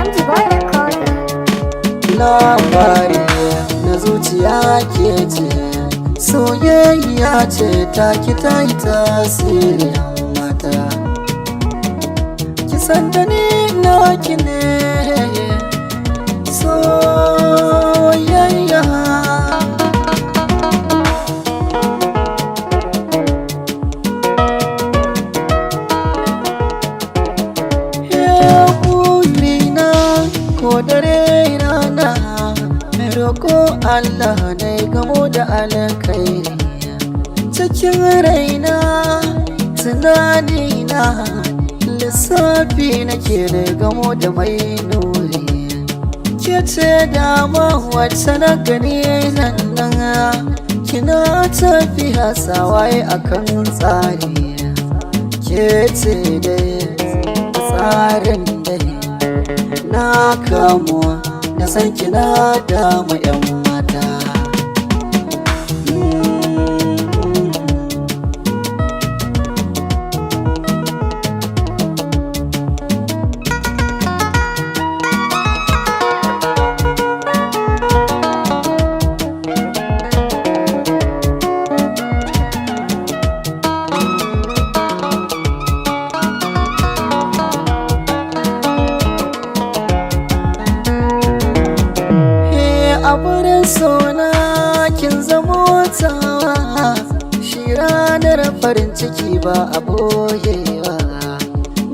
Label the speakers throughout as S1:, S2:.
S1: MG Boy Recorder.
S2: Labari na zuciya ke ce, soyayya ce ta ki ta yi tasiri mata. Ki san da ni naki ne, soyayya. Burina ko dare rana, roko Allah na gamo da alkhairi. Cikin raina, tunanina, lissafi nake da gamo da mai nuri. Ke ce dama wacce na gani nan nan, kina tafiya sawaye akan tsari. Ke ce dai tsarin dai na kamu na san kina damu 'yan mata. He a wurin sona kin zamo tawa, shi ranar farin ciki ba a boyewa.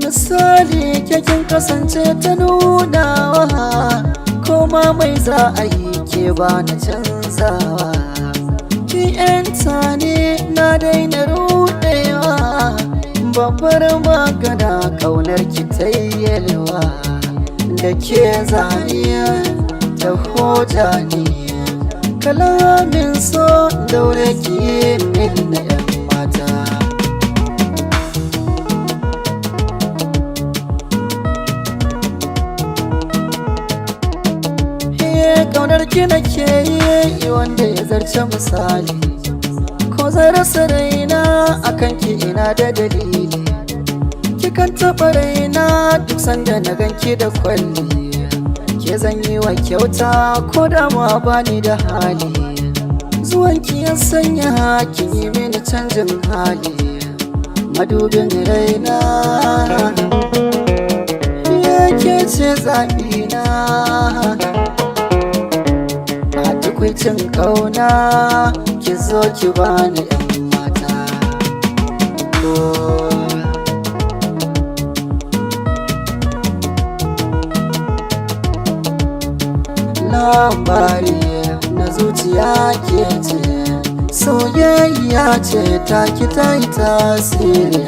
S2: Misali ke kin kasance ta nunawa, koma mai za a yi ke ba na canzawa. Ki 'yanta ne na daina rudewa, babbar magana kaunar ki tayyelwa. Da ke zaniya ta hoja ne, kalamin so daure ki min na 'yan mata. Kaunar ki nake yi wanda ya zarce misali, ko zan rasa raina akan ki ina da dalili. Kikan taɓa raina duk sanda na ganki da kwalli, ke zan yi wa kyauta ko da ma bani da hali. Zuwanki ya sanya kin yi mini canjin hali, madubin raina yake ce zaɓina. A tukwicin ƙauna ki zo ki bani 'yan mata. Oh. Labari na zuciya ke ce, soyayya ce ta ki ta yi tasiri.